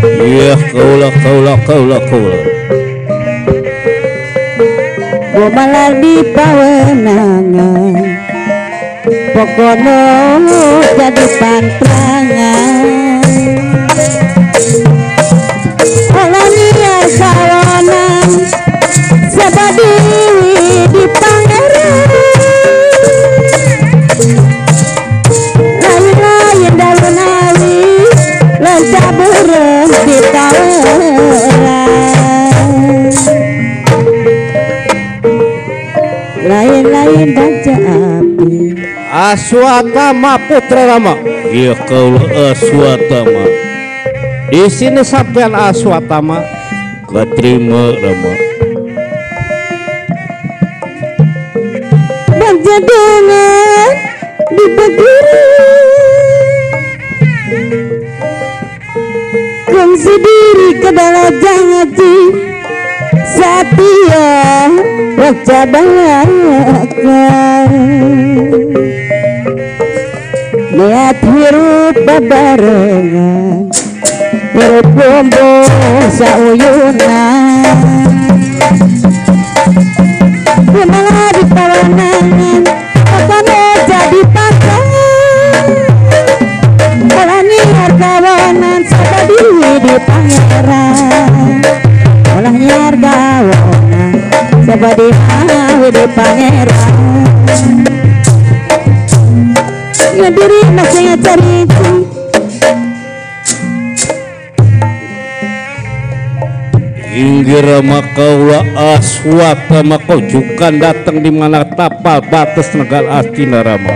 Iya kaulah. Gumalar di pawenangan pokoknya jadi pantrangan olanya kawanan sabadi di pangeran lain-lain daun awi lancaburan di taweran lain-lain baca api Aswatama putra Rama. Iya kaulah Aswatama. Di sini sampean Aswatama keterima Rama. berjadengan di begiri kongsi diri ke dalam janji Satya Raja Balakan niat hirup babarengan hirup bombo sauyunan gumalah di pawanangan pokoknya jadi pakai olahnya hargawanan sabadi di pangeran olahnya hargawanan sabadi di pangeran diri masih cari Inggira makaulah Aswatama kau juga datang di mana tapal batas negara Astina Rama.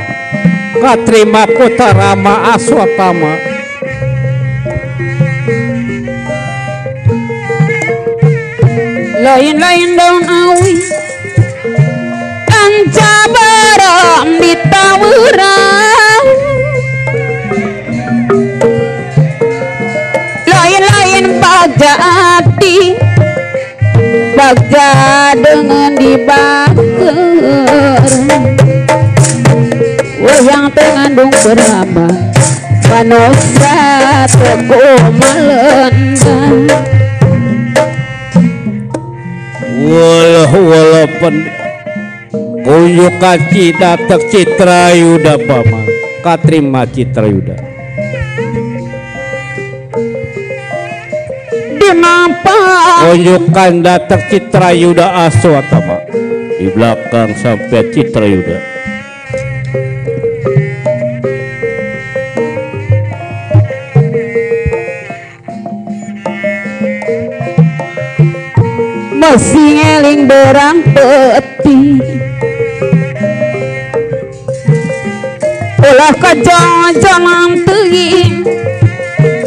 Katrima kota Rama Aswatama. Lain-lain daun awi ancabaram di tawuran lain-lain bagja hati bagja dengan dibakar wayang tengandung berapa manusia teko melendang Walaupun Kuyukan cita tek Citra Yuda Bama Katrima Citra Yuda Kenapa Kuyukan datak Citra Yuda Aswatama di belakang sampai Citra Yuda masih ngeling berang peti ulah kejang-jangan teuing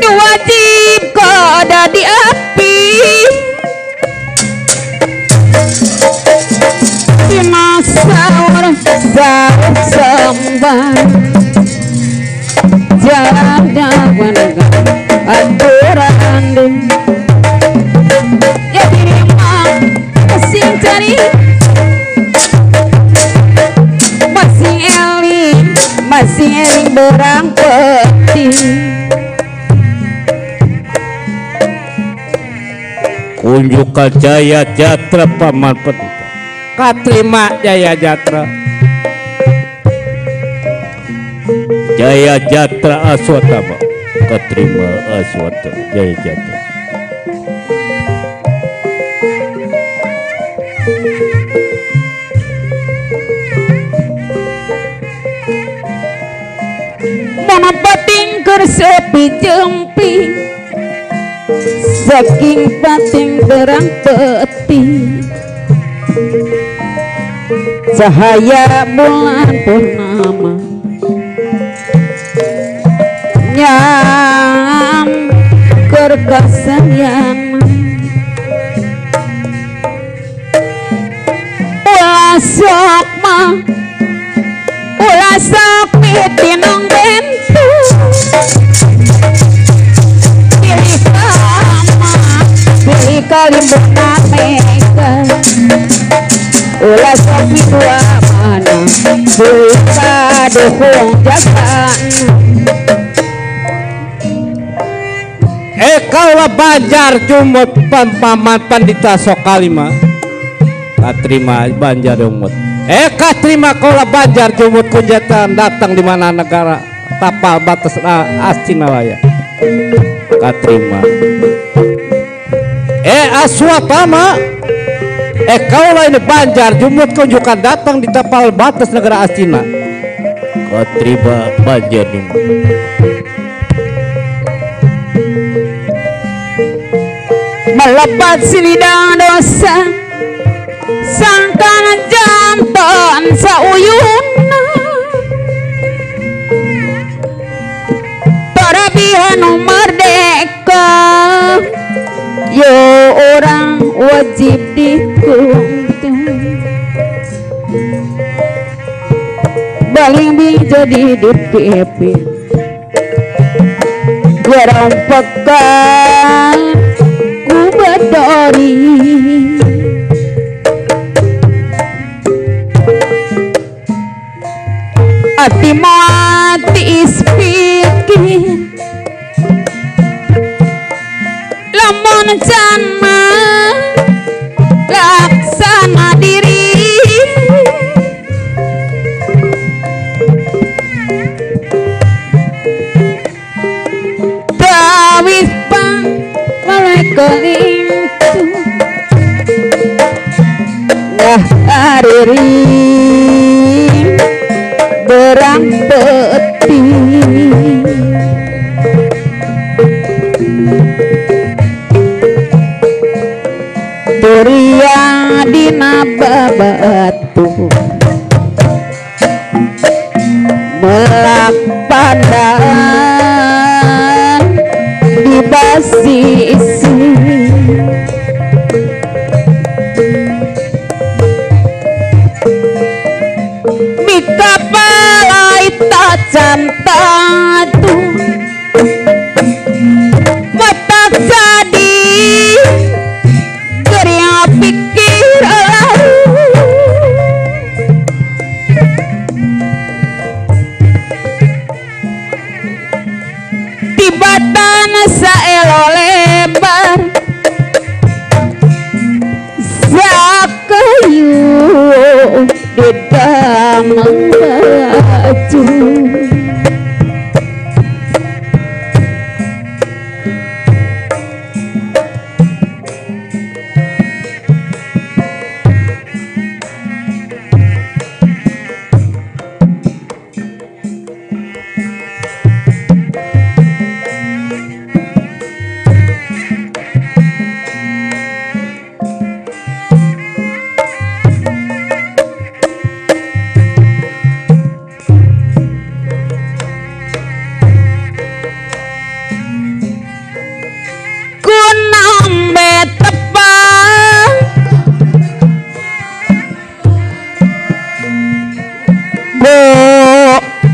diwajib kada di api di masa orang jauh sembah jalannya menegak aturan cari masih eling berang peti Kunjukan Jaya Jatra Paman Peti Katrima Jaya Jatra Jaya Jatra Aswatama Katrima Aswatama Jaya Jatra pating kersepi jempi saking pating terang peti cahaya bulan purnama nyam kerkasayan ulah sok mah ulah sok pitinong bentu pilih kalimbuk nameka ulah sopi dua mana pilih kadukung jakan kaula Banjar Jumut paman Pandita Sokalima katrima Banjar Jumut katrima kaula Banjar Jumut kunjatan datang di mana negara tapal batas Astinalaya katrima Aswatama kaula ini Banjar Jumut kunjukan datang di tapal batas negara Astina katrima Banjar Jumut melepat silidang dosa sangkan jantan sauyuna para bihanu merdeka yo orang wajib dihukum baling jadi DPP orang pekan Kubadori ati mati ispikir lamun jana laksana diri tawis pang kelintu nah aririn berang peti turia dina babatu melak pandan di basisi mika palai tajam tatu watak jadi geria pikir tibatan saelo lebar sakayu dedang maju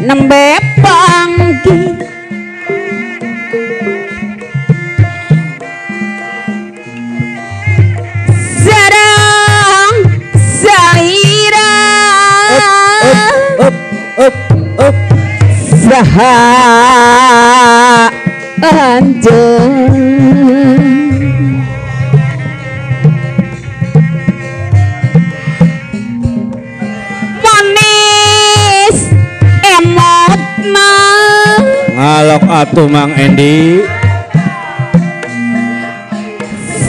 nembe panggi sarang salira saha anjeng ngalok atuh Mang Endi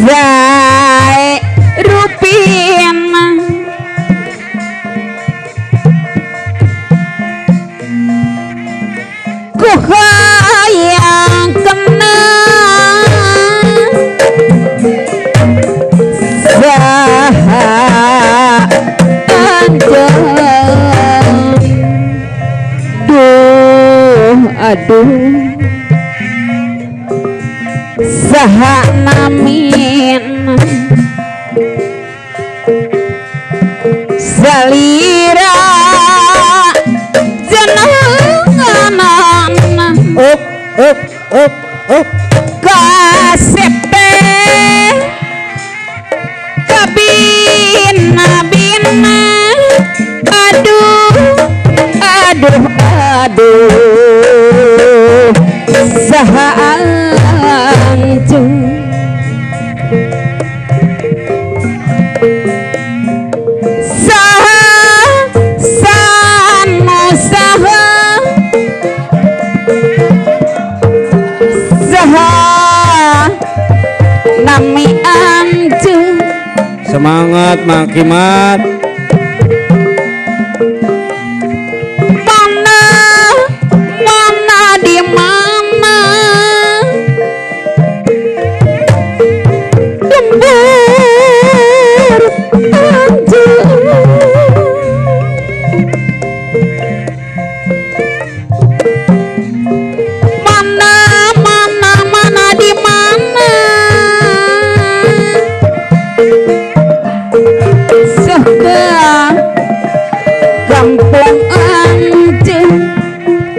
Zai Rupin ku hayang kena Zaha anjang aduh saha namin salira jenenganan kasepe kabina-bina aduh saha anjung nami anju semangat Mang Kimat. mana di mana lembur anju mana di mana sebelah kampung anjing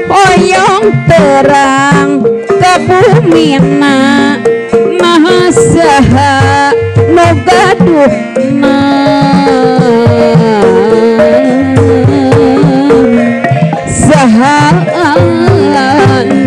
hoyong terang ke bumi nah saha no gaduh saha anjing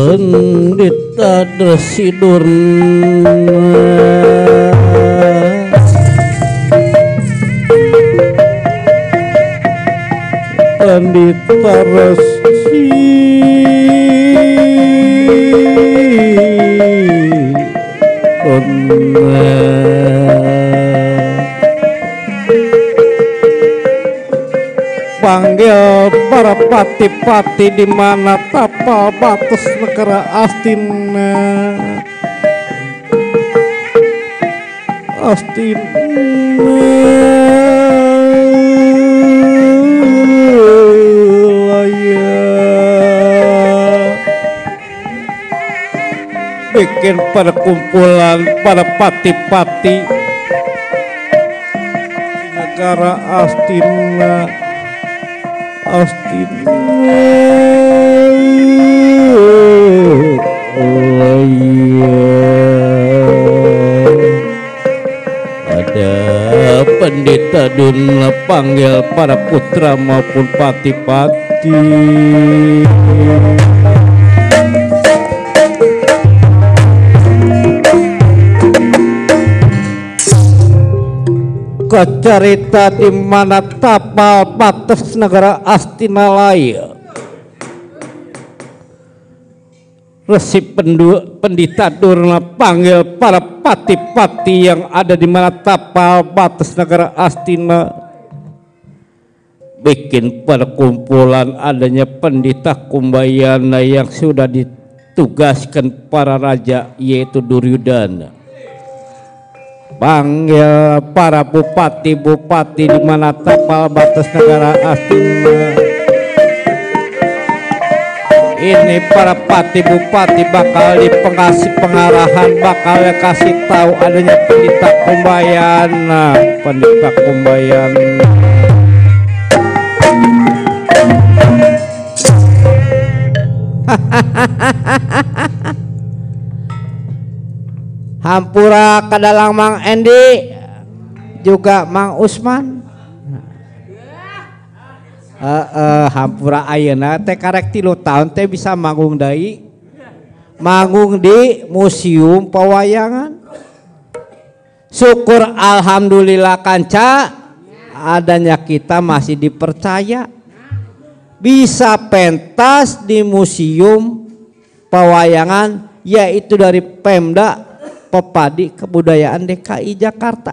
Pendeta Dresidurna Pendeta Resi panggil para pati-pati di mana tapal batas negara Astina. Bikin perkumpulan para pati-pati di negara Astina. Ada pendeta Duna panggil para putra maupun pati-pati. Kecerita di mana tapal batas negara Astina Laya. Resi pendeta Durna panggil para pati-pati yang ada di mana tapal batas negara Astina. Bikin perkumpulan adanya pendeta Kumbayana yang sudah ditugaskan para raja yaitu Duryudana. Panggil para bupati-bupati di mana tapal batas negara Astina. Ini para pati bupati bakal dikasih pengarahan, bakal kasih tahu adanya pendeta Kumbayana, pendeta Kumbayana. Hampura kadalang Mang Endi juga Mang Usman. Hampura ayeuna teh karek 3 tahun teh bisa manggung deui. Manggung di Museum Pawayangan. Syukur alhamdulillah kanca adanya kita masih dipercaya. Bisa pentas di Museum Pawayangan yaitu dari Pemda Pepadi Kebudayaan DKI Jakarta.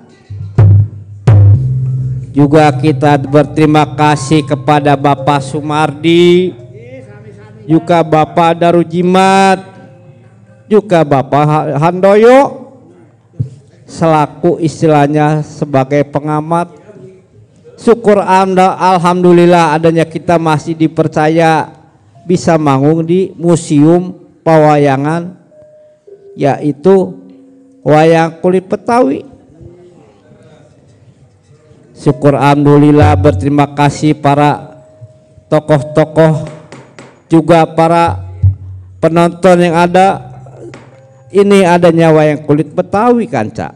Juga kita berterima kasih kepada Bapak Sumardi, juga Bapak Darujimat, juga Bapak Handoyo selaku istilahnya sebagai pengamat. Syukur alhamdulillah adanya kita masih dipercaya bisa manggung di Museum Pawayangan yaitu wayang kulit Betawi. Syukur alhamdulillah, berterima kasih para tokoh-tokoh juga para penonton yang ada. Ini adanya wayang kulit Betawi kanca.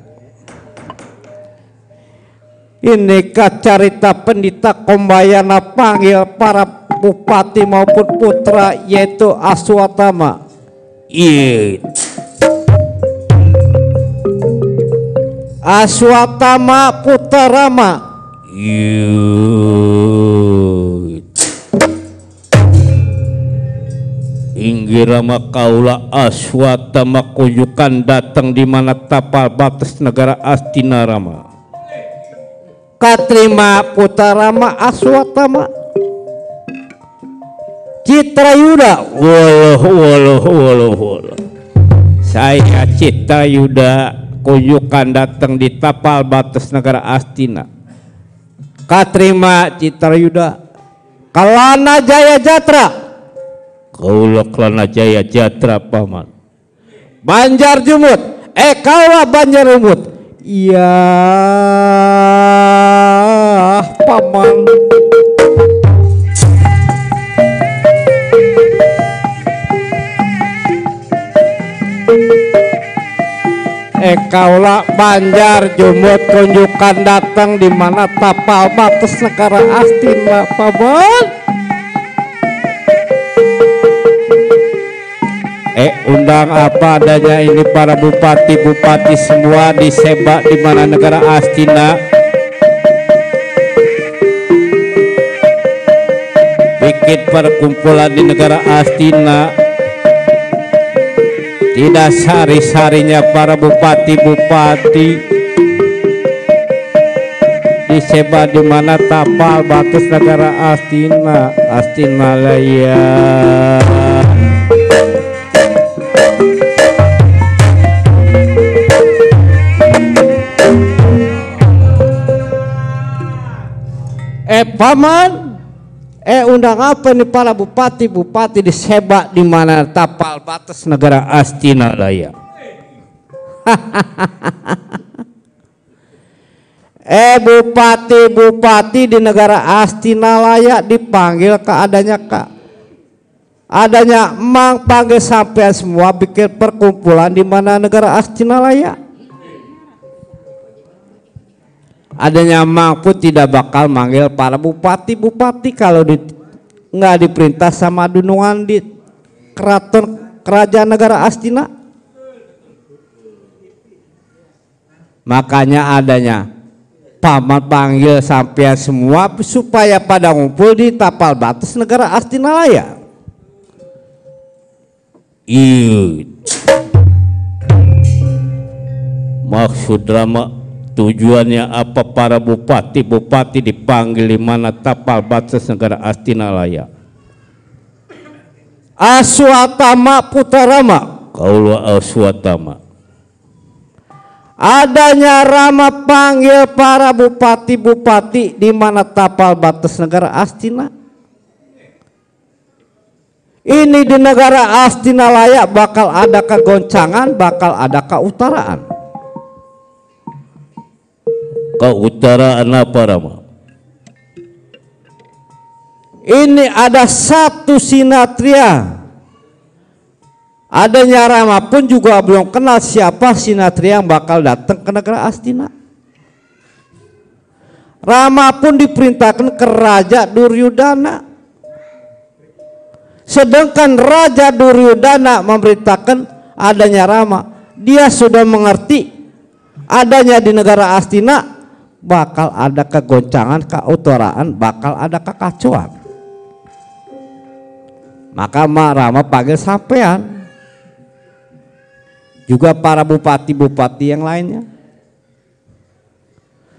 Ini carita pendita Kombayana panggil para bupati maupun putra yaitu Aswatama. Aswatama putra Rama. Inggih Rama kaula Aswatama kunjukan datang di mana tapal batas negara Astina Rama. Katrima putra Rama Aswatama. Citrayuda, woloh. Saya Citrayuda kunjukan datang di tapal batas negara Astina. Katrima Citrayuda. Kalana Jaya Jatra. Kaula Kalana Jaya Jatra paman. Banjar Jumut, kaula Banjar Jumut. Iya paman. Kaula Banjar Jumut kunjukan datang di mana tapal batas negara Astina paman. Undang apa adanya ini para bupati-bupati semua disebak di mana negara Astina. Bikin perkumpulan di negara Astina. Tidak sari-sarinya para bupati-bupati disebak di mana tapal batas negara Astina. Astina Laya. Paman, undang apa nih para bupati-bupati disebak di mana tapal batas negara Astina Laya. Bupati-bupati di negara Astina Laya dipanggil ke adanya mang panggil sampai semua bikin perkumpulan di mana negara Astina Laya. Adanya mampu tidak bakal manggil para bupati-bupati kalau nggak diperintah sama dunungan di kerajaan negara Astina. Makanya adanya paman panggil sampean semua supaya pada ngumpul di tapal batas negara Astina Laya. Maksud drama tujuannya apa para bupati-bupati dipanggil di mana tapal batas negara Astina Laya? Aswatama putra Rama. Kaula Aswatama. Adanya Rama panggil para bupati-bupati di mana tapal batas negara Astina. Ini di negara Astina Laya bakal ada kegoncangan, bakal ada keutaraan. Keutaraan apa Rama? Ini ada satu sinatria. Adanya Rama pun juga belum kenal siapa sinatria yang bakal datang ke negara Astina. Rama pun diperintahkan ke Raja Duryudana. Sedangkan Raja Duryudana memerintahkan adanya Rama. Dia sudah mengerti adanya di negara Astina bakal ada kegoncangan, keutaraan, bakal ada kekacauan. Maka Rama panggil sampean juga para bupati-bupati yang lainnya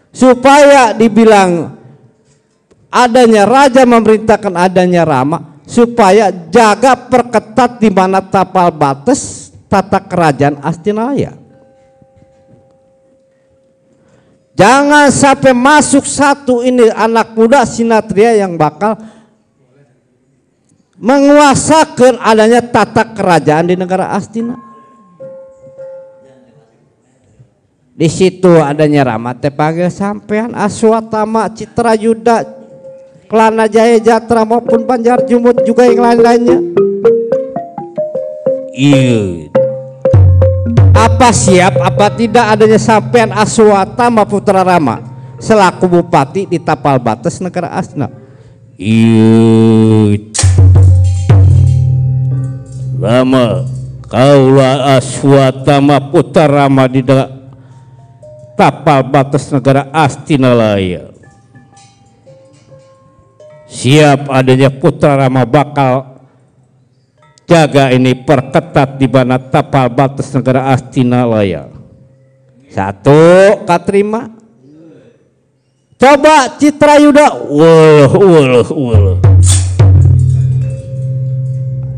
supaya dibilang adanya raja memerintahkan adanya Rama supaya jaga perketat di mana tapal batas tata kerajaan Astina Laya. Jangan sampai masuk satu ini anak muda sinatria yang bakal menguasakan adanya tata kerajaan di negara Astina. Di situ adanya Rama teh panggil sampean Aswatama, Citrayuda, Kelana Jaya Jatra maupun Banjar Jumut juga yang lain-lainnya. Iya. Apa siap apa tidak adanya sampean Aswatama putra Rama selaku bupati di Tapal Batas negara Astina. Iya Rama kaula Aswatama Putra Rama di Tapal Batas negara Astina Laya. Siap adanya Putra Rama bakal jaga ini perketat di mana Tapal Batas negara Astina Laya. Satu katerima. Coba Citrayuda. Wuluh.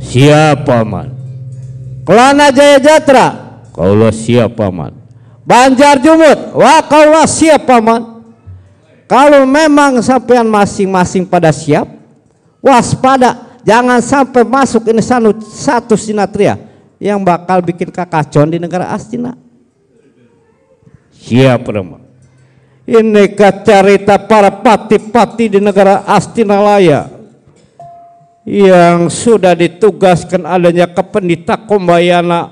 Siap paman. Kelana Jaya Jatra. Kaulah siap paman. Banjar Jumut. Wah kaulah siap paman. Kalau memang sampean masing-masing pada siap, waspada, jangan sampai masuk ini satu sinatria yang bakal bikin kekacauan di negara Astina. Siap Rama. Ini cerita para pati-pati di negara Astina Laya yang sudah ditugaskan adanya Kependita Kombayana,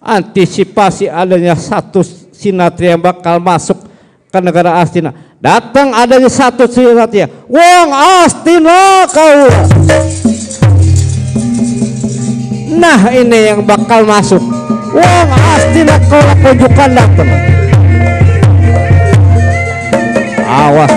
antisipasi adanya satu sinatria yang bakal masuk ke negara Astina. Datang adanya satu sinatria, wong Astina kau. Nah ini yang bakal masuk, wong Astina kau tunjukkan datang. Awas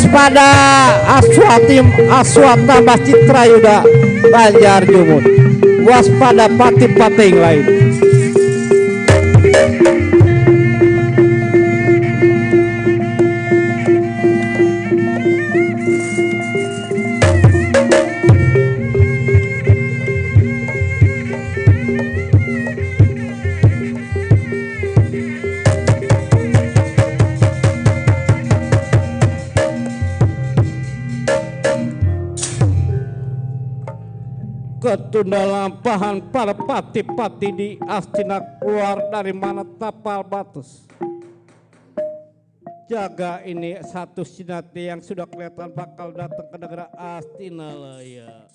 pada Aswatama Citrayuda Banjar Jumut, waspada pati-pati yang lain. Ketunda lampahan para pati-pati di Astina keluar dari mana Tapal Batas. Jaga ini satu sinati yang sudah kelihatan bakal datang ke negara Astina Laya.